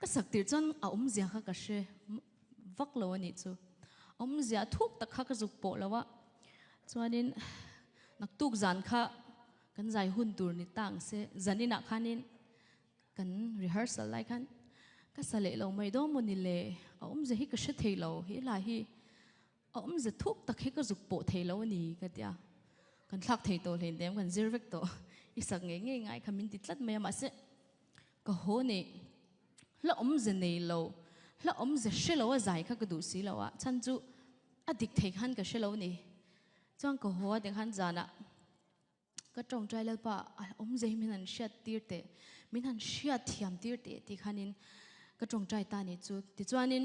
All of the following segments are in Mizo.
Ka sak tir chuan a awmzia kha ka hre vak lo a nih chu. Awmzia thuk tak kha ka zuk pawh lo a. Chuanin naktuk zan kha kan zai hun tur ni ta ang se, zaninah khanin kan rehearsal lai khan ka sa leh lo mai dawn maw ni le, a awmzia hi ka hre thei lo, he hla hi A awmze thuk tak hi ka zuk pawh thei lo a ni ka ti a, kan thlak thei tawh hlein dem kan zir vek tawh, i sak ngei ngei ngai kha min ti tlat mai a, mahse ka haw nih hla awmze nei lo, hla awmze hre lo a zai kha ka duh si lo a, chhan chu a dik thei khan ka hre lo a ni, chuan ka haw a tikhan zanah Ka tawngtai Lalpa a awmze hi min han hriat tir teh, min han hriat thiam tir teh tih khanin ka tawngtai ta ni chu. Tichuanin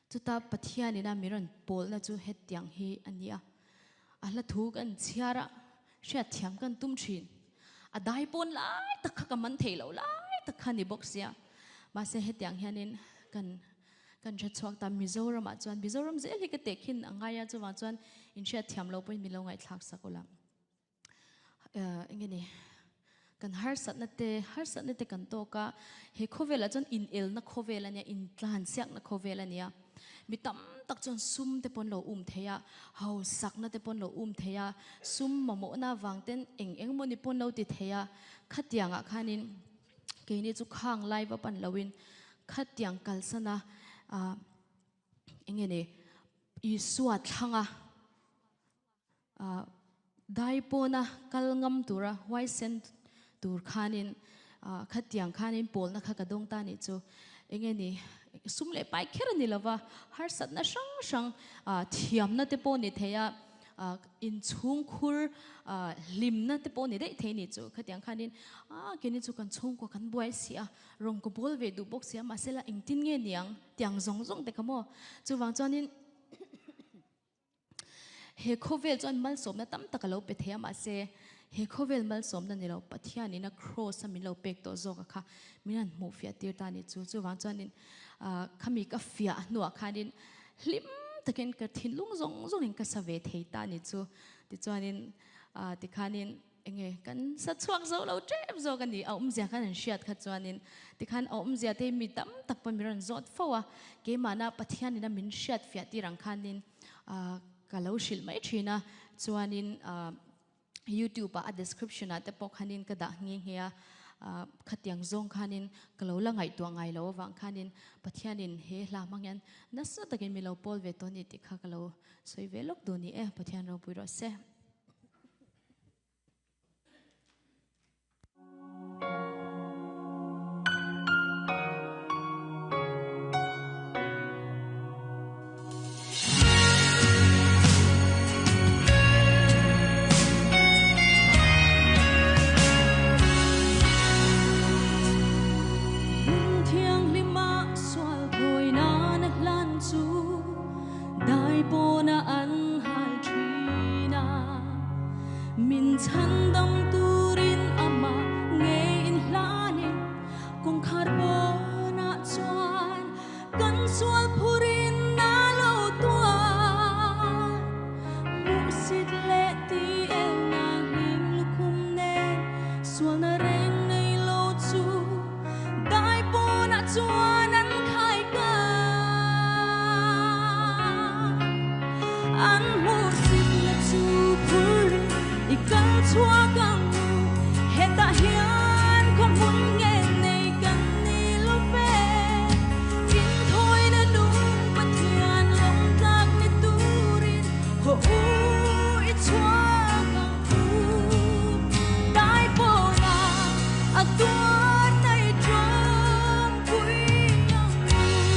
chuta Pathianin a mi rawn pawlna chu hetiang hi a ni a, a hla thu kan chhiar a, hriat thiam kan tum thin. A dai pawn lai tak kha ka man thei lo lai tak kha ni bawk sia. Mahse hetiang hianin kan Kan hre chhuak ta Mizoram ah chuan Mizoram zel hi ka teh khin a ngai a chuvang chuan in hriat thiam lo pawhin min lo ngaihthlak sak ula. Enge ni kan harsatna te harsatna te kan tawk a he khawvel ah chuan in elna khawvel ania in tlan siakna khawvel ania mi tam tak chuan sum te pawn lo um thei a hausakna te pawn lo um thei a sum mamawhna avang ten eng eng emaw ni pawn lo ti thei a khatiang ah khanin Keini chu khang lai va pan loin khatiang kalsana ah enge ni Isua thlanga ah dai pawna kal ngam tura huaisen tur khanin ah khatiang khanin pawlna kha ka dawng ta nih chu enge ni sum leh pai kher a ni lova harsatna hrang hrang ah thiamna te pawh ni thei a. Inchhungkhur hlimna te pawh ni daih thei ni chu khatiang khanin a keini chu kan chhungkua kan buai si a rawng ka bawl ve duh bawk si a mahse la engtin nge niang tiang zawng zawng te kha maw chuvang chuanin he khawvel chuan malsawmna tam tak a lo pe thei a mahse he khawvel malsawmna ni lo Pathianin a cross a min lo pek tawh zawk a kha min han hmuh fiah tir ta ni chu chuvang chuanin khami ka fiah hnuah khanin hlim takin ka thinlung zawng zawngin ka sa ve thei ta ni chu tichuanin tikhanin enge kan sa chhuak zo lo tep zawk a ni a awmzia khan an hriat kha chuanin tikhan a awmzia te mi tam tak pawh mi rawn zawt fo a keimahna Pathianin a min hriat fiah tir ang khanin ka lo hrilh mai thin a chuanin YouTube ah a description ah te pawh khanin ka dah nghe nghe a, khatiang zawng khanin ka lo la ngaihtuah ngai lo avang khanin Pathianin he hla hmang hian nasa takin mi lo pawl ve tawh a ni tih kha ka lo sawi ve lawk duh ni e, Pathian ropui rawh se. Hmun thianghlima sual thawi nana hlan chu dai pawna an hal thin a, min chhandam turin amah ngei in hlanin kawngkhar pawnah chuan Kan sual phurin a lo tuar, Muhsit leh ti elna hling lukhum nen, Sualna reng nei lo chu dai pawnah chuan an khai ka. An hmuhsitna chu phurin i kal chhuak ang u, Hetah hian khaw hmun nge nei kan ni lo ve. Inthawina nung Pathian lawmtlak ni turin haw u i chhuak ang u. Dai pawna a tuar na i tawngpui ang u.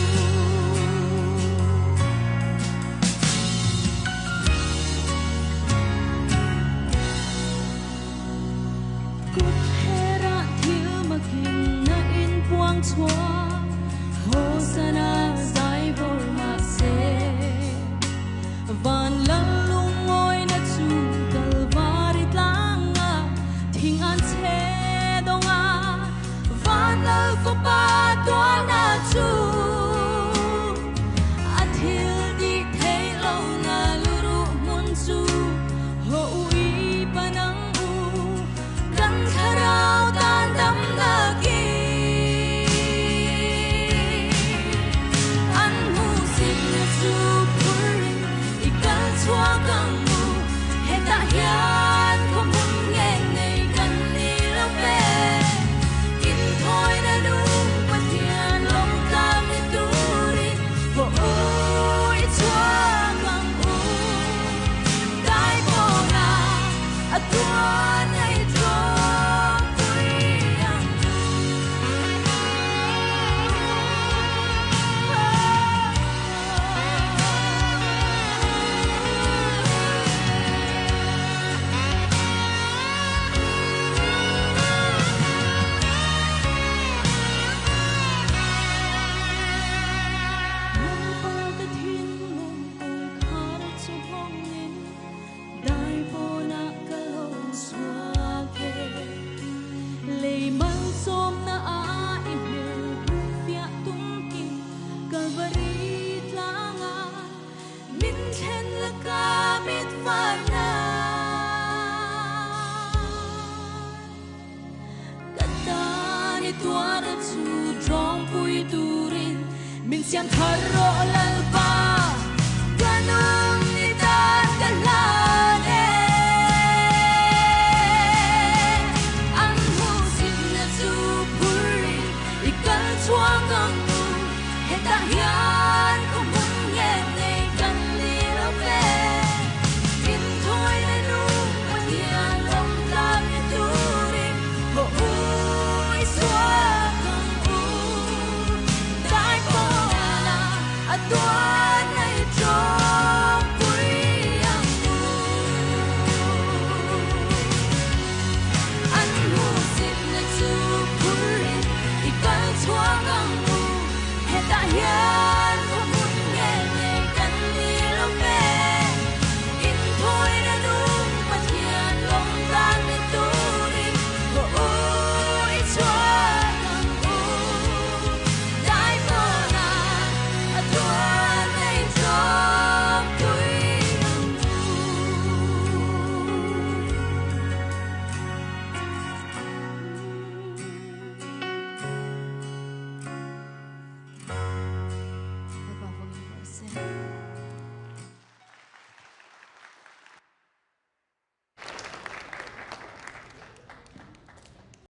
Kut herah thil makin na in puang chhuak Hosana zai vawr mahse Van lal lungawina chu Kalvari tlanga thing an chhe dawnga Van lal fapa tuarna chu A thil tih theih lohna luruh hmun chu Haw u i panang u, kan thlarau tan damna kin. Min siam thar rawh Lalpa.